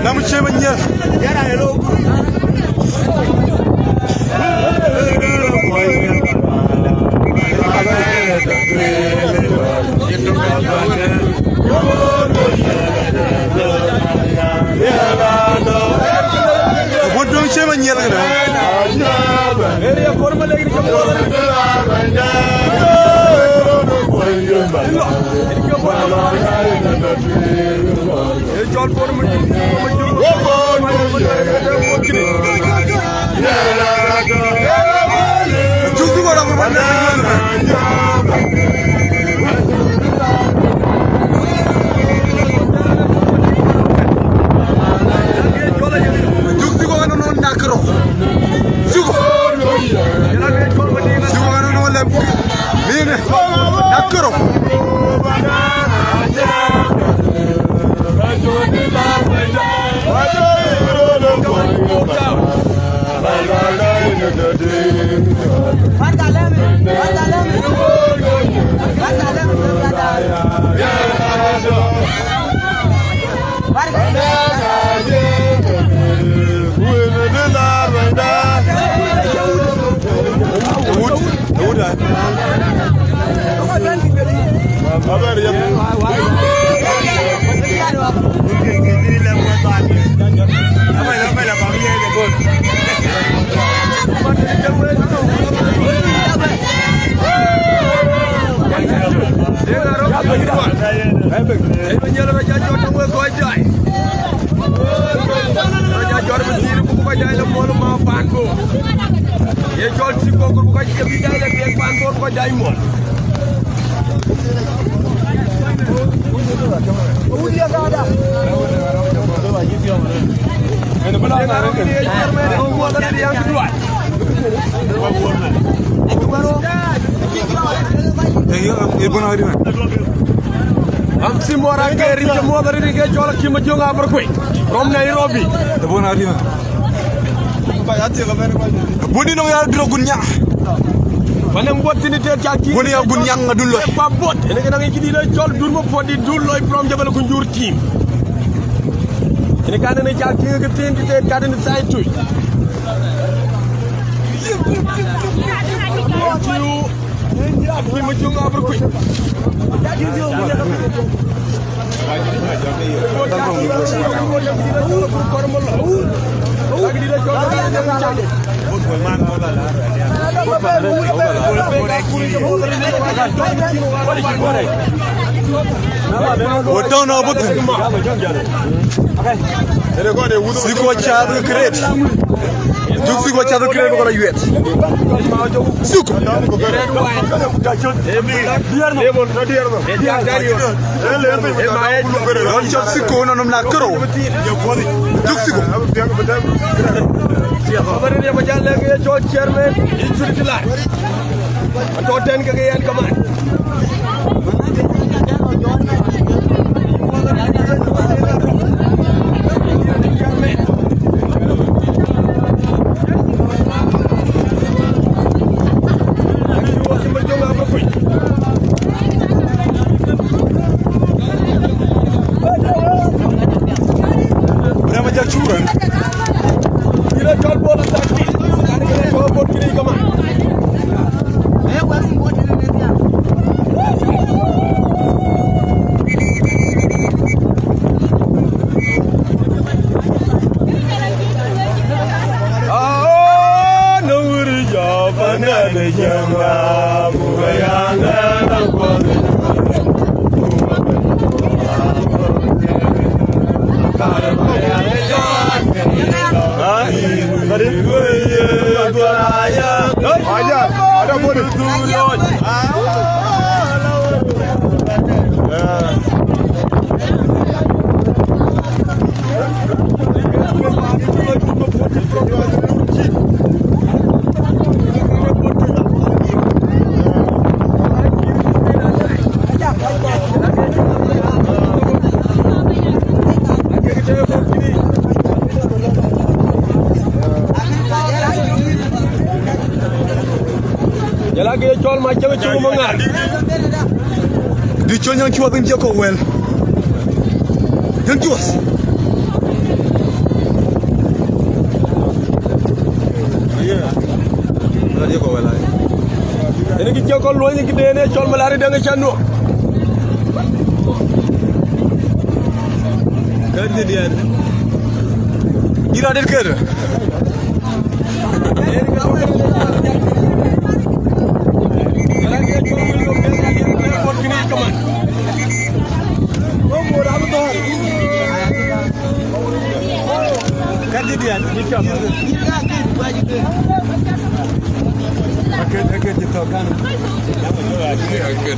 Nam Cï Manyɛr. Abun töŋ Cï Manyɛr kënë. Cuk thiku ɣɛn ënɔɔnë, nak kërou. Thiku. Thiku ɣɛn ënɔɔnë lɛm. Mine. Nak kërou. Ye cɔl cï kɔc ku ka cï bï jai la biɛk pan Bor ku ka jai mɔl. Am si mora ke rin ke mora rin ke jɔl ki ma jong amar kwe. From Nairobi. Buni nong ya dro gunya. Wanang bot tini te cak ki. Buni ya gunya ngadun lo. Pa bot. Ini kana ngi kidi lo jol dur mo podi dur lo from Jabal Kunjur team. Ini kana ni cak ki ke tin te ka ni sai tu. Wotɔ̈u nɔ buthun. Siko cath ke kret. Juk siko cath ke kret, bï kɔn la yuɛt. Siko. Rɔn cɔl siko nɔnɔm na kërou. Juk siko. Chairman, Atɔ̈ tɛ̈n kekë yɛn kaman. Rɛm ajak cuk rɛm. Yïn acɔl Bol Thar Piny, kan kën acɔl Bol Kiric kaman. Jɔl a ke cɔl ma cäŋ cï wun maŋar. Dï cɔl nyɔŋ cuɔth in cï kɔ̈k wɛl. Yɔn cuɔth. Ënë kï cï kɔ̈k luɔny kï den ë cɔl malari dɛŋ ë cä nuɔk. Kɛ̈t kï diɛt. Yïn rɔt det kër.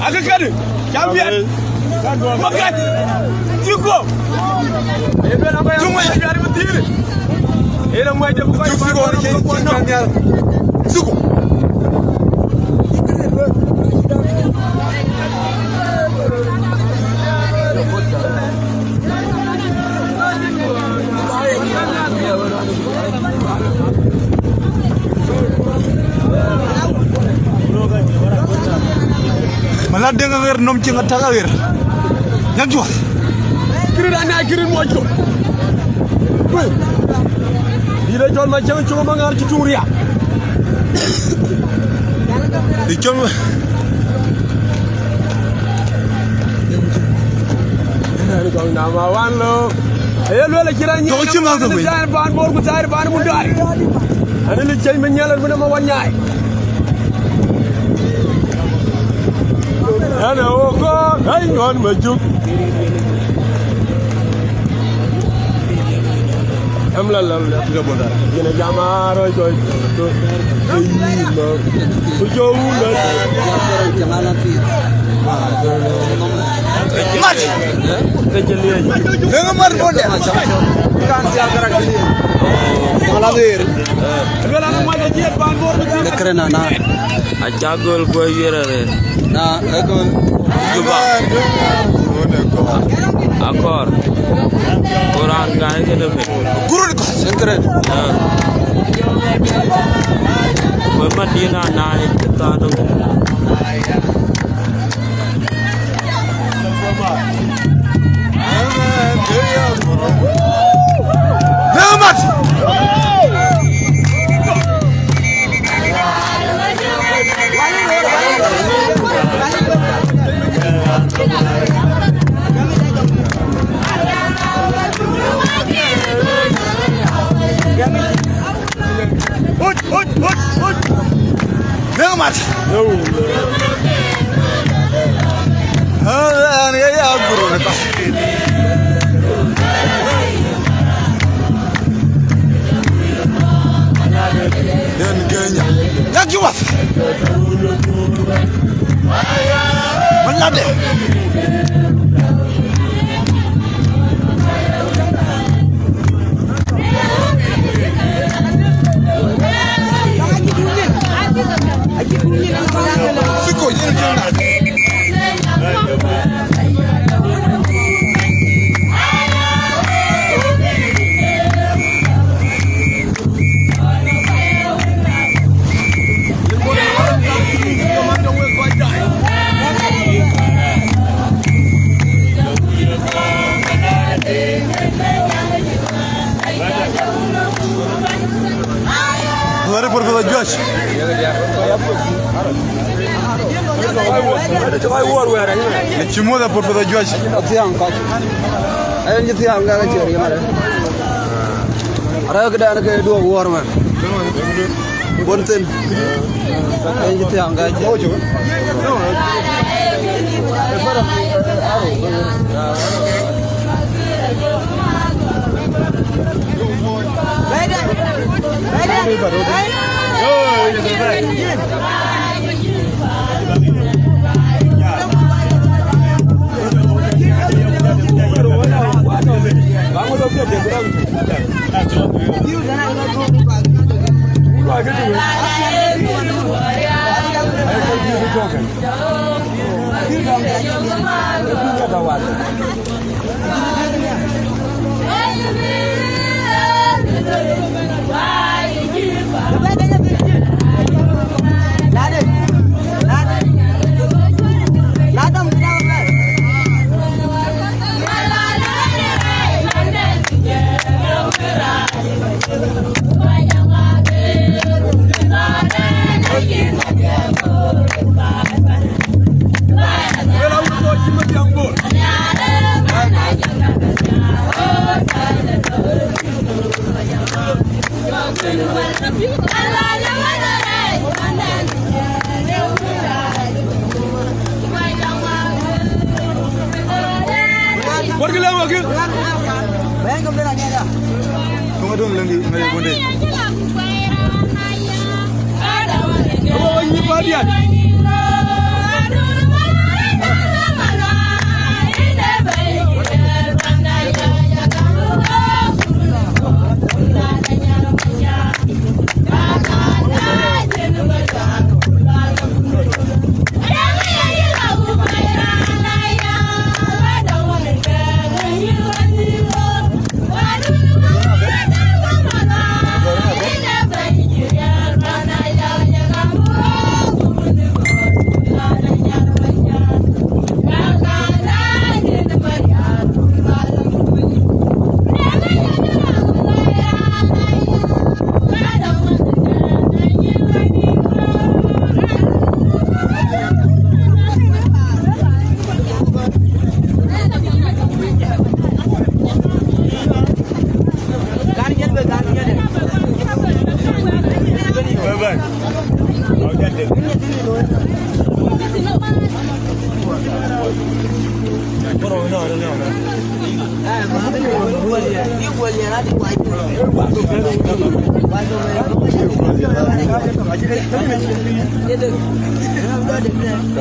Akë këdï. Champion. Makat. Tiko. Ebe na ko ya. Tiko. Ebe na ko ya. Tiko. Deŋ aɣer nɔm cieŋ atak aɣer. Nyak juɔth. Kiri raan na kiri muɔc cok. Wei. Dït ë cɔl Macäŋ cok maŋar cï tuŋ riak. Dït cɔl. Gɔŋ nama wan lo. Aye luel acï raan nyiɛɛn. Tɔ̈ cï maŋ thok wei. Thɛɛr ban Bor ku thɛɛr ban Mundari. Ani li ceny me nyiɛl an bï nama wan nyaai. Ana wok kɔɔr, ai, ŋɔn me juk. Em la, la, la, la, la, la. Yene jama roi koi. Ei, ma. Ku jo wun na. Mat. Ke je liye. Ke mat bonde. Kan sia kara kili. Mala ber. Ke kere na na. Aca gol guɔ wiɛr arëët. Na, e gol. Juba. Akɔɔr. Ku raan gäi kënë piny. Gurun kɔc. Sen kërɛn. Ah. Ku ë Madina na ë cï thaar ëmën. Nemat. Nemat. An ya ya guru ne ka. Den Kenya. Yak yuwas. Malade. Siko, yene tena. Where Professor Josh? Ni chimuda Professor Josh. Athiang kɔc. Ayen cï thiaŋ ka ke ciɛɛr yemare. Arɛk këdan ke duɔ̈k wuɔɔr man. Bon thïn. Ayen cï thiaŋ ka ciɛɛr.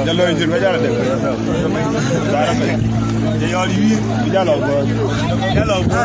Jalo injin ba jalo de. Jalo yir, jalo go. Jalo go.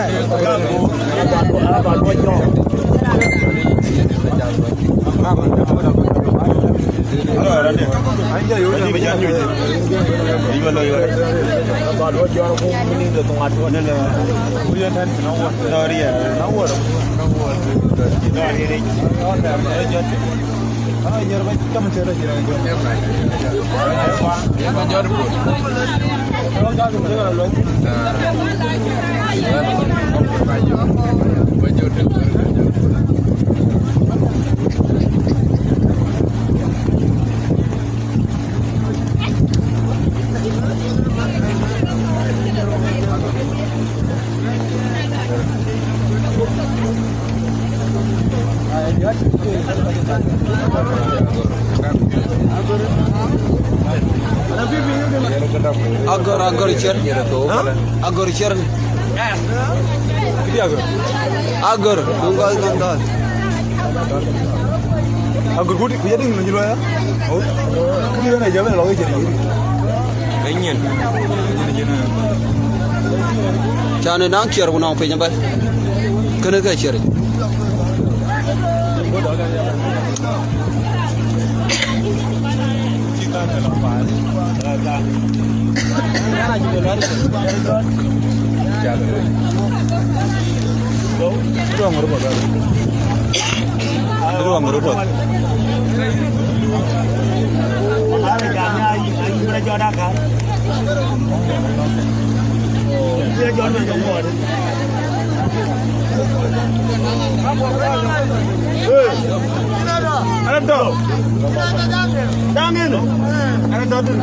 Agör, agör cier. Hä? Agör cier. Këdï agör? Agör, dun gɔl, dun gɔl. Agör guti, ku ya ding na jilwa ya. Oh. Këdï na jabe lo ke cier. Enyin. Cän ë naŋ cier ku nɔŋ piny ëbɛ̈n. Kënë ke cier. Ana tɔ̈. Daŋ en. Ana tɔ̈ tïn.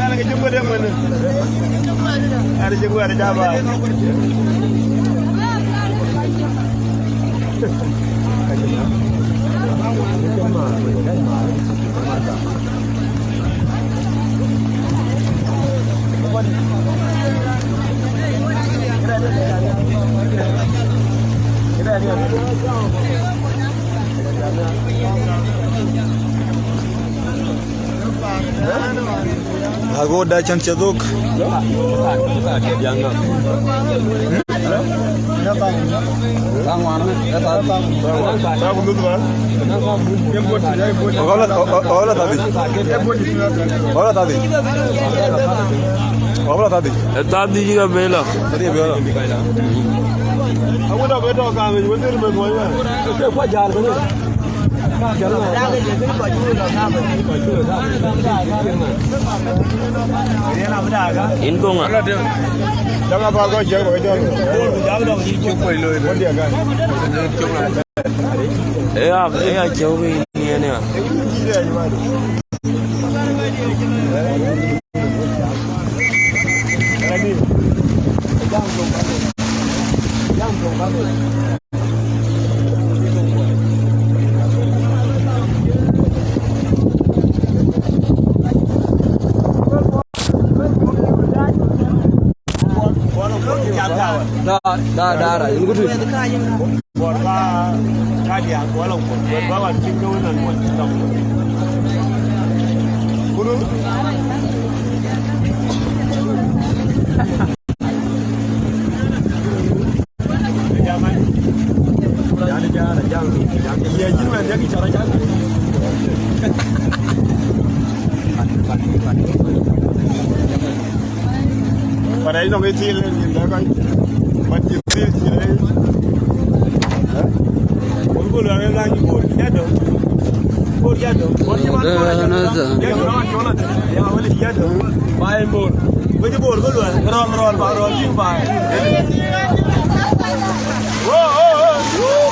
Ana ke cï guëër ëmën. Ana cï guëër jaba. Ago da cän cï dhuk. Ola, o-, o-, ola tadhi. Ola tadhi. Ola tadhi. E tadhi ka bela. Tadhi bela. Awu da beto ka me, wo dir me mo ya. Kwa jal ko. In ko ŋa? Dama ba ko jeng ko jeng. Ko dia ga. E ya, e ya, jeng ko ni ne ya. Da, da, da, da, yïn kutu. Bor ba ka dia wala ko, bor ba wan cïn ke wënan mo. Kuru. But I don't get it in the guy. But you see, you know, eh? Bor gol ane la ni bor jado. Bor jado. Bor ni man bor jado. Ya, ya, ya, wala jado. Bai bor. Wala bor gol ane. Rol, rol, ba rol, ba. Oh, oh, oh.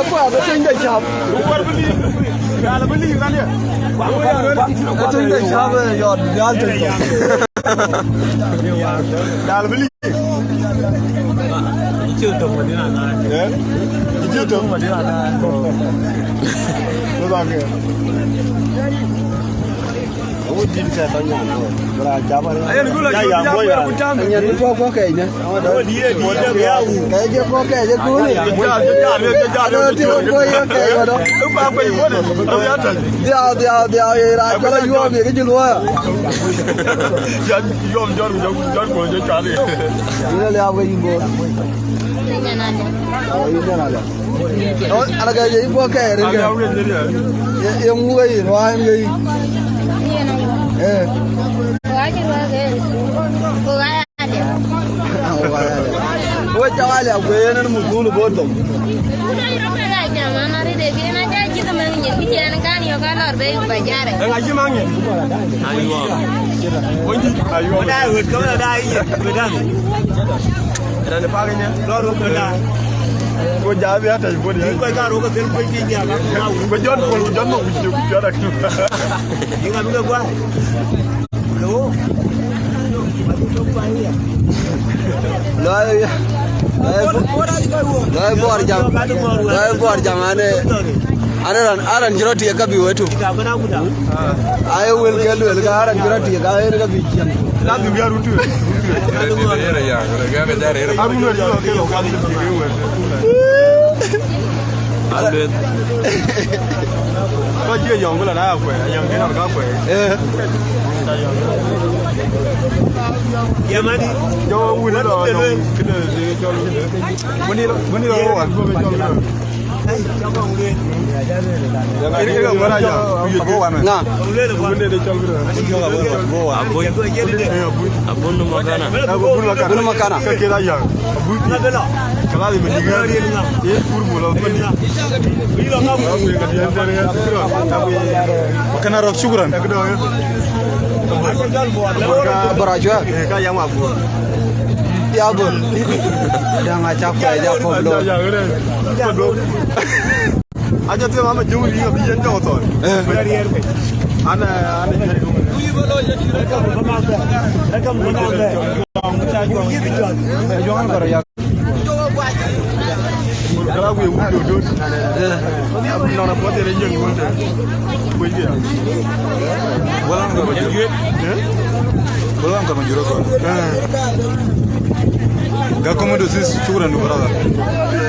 Aku ada tunjuk jam. Bor beli. Kalau beli kan ya. Tunjuk jam ya, ya tunjuk. Dal bili. Eh? Tito. Lo ba ke. Wo dit ka to nyan ko. Bra jaba. Ayen gulo. Ya, ya, ya, mo ya. Nyan ko ko ke ne. Wo die, die, ya. Ka je ko ke je ku ni. Ja, ja, ja, ja, ja, ja. Ti ko ye ke yo do. Ba ko yi mo ne. Ya ta. Dia, dia, dia, ye ra ko yo mi ke ji lo. Ya, yo, yo, yo, yo, yo, yo, ya. Ile le awe yimbo. Ina nade? Oh, ina nade? Oh, ana ga je ipo ka ere ga. Ye, ye mu ga yi, wa en ga yi. Eh. Wa ji wa ga. Ko ga ya de. Wa ya de. Wo ta wale akwai yanan mukulu boto. Ku da iro ka ga jama na ri de ke na ja ji da man nyin ki jan kan yo ka lor be ba jare. Nga ji man nyin. Aywa. Wonji. Aywa. Da wet ko da yi. Ran pa ga ne. Lor ko da. Ko ja bi ata bodi. Ko ka ro ko tel ko ki ja. Ko jon ko jon no ku ku ja da. Inga bi ga gwa. Hello. Lɔi, lɔi, lɔi buɔɔr jam, lɔi buɔɔr jam ane, ane ran, aran cï rɔt tiɛk ka bï wëtu. Aye wël ke luel ka aran cï rɔt tiɛk ka yen ka bï ciɛm. Lazim ya rutu. Arun wël ke lo ka bï tiɛk wël. Ambet. Ba jie yɔŋ kula na ya kuɛɛr, yɔŋ kina ka kuɛɛr. Eh. Yamani. Yo, wuni lo, lo, kide, kide, kide. Wuni lo, wuni lo, wa. Iri, iri, wara ya. Na. Wuni de chol kide. Abun. Eh, abun. Abun makana. Abun makana. Ka kira ya. Abun. Kala di mendiga. Ye kurbu lo. Kana rok, shukran. Bara jua. Ka ya ma bu. Ya bu. Dang acha ko ya ko lo. Aja te mama juri ya bi yen to to. Eh. Ana, ana. Kala ku ye wut dot dot. Eh. Nɔn apuɔth yen yen wut. Kuc dia. Bolan ka ma juro. Eh? Bolan ka ma juro ko. Eh. Ga komodo sis, shukran, brother.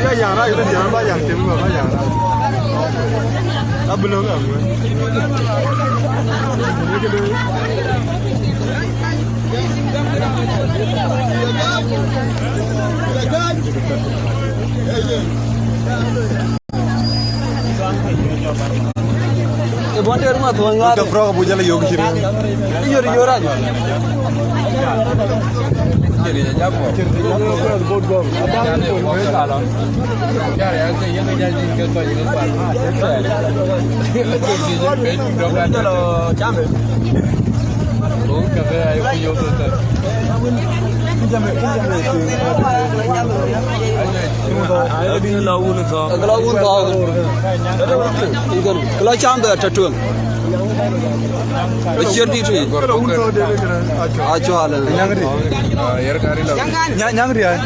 Ya, ya, ra, ya, ra, ba, ya, tem, ba, ya, ra. Abulong, abulong. E bɔn der ma thuɔny ŋaar. Ka frog bu jala yok shiri. Yor, yor aja. Hello, chambe. Kela wun thɔɔk. Kela cam bɛ tɔ tueŋ. Aciɛt dit tui. Acual. Nyaŋ riai.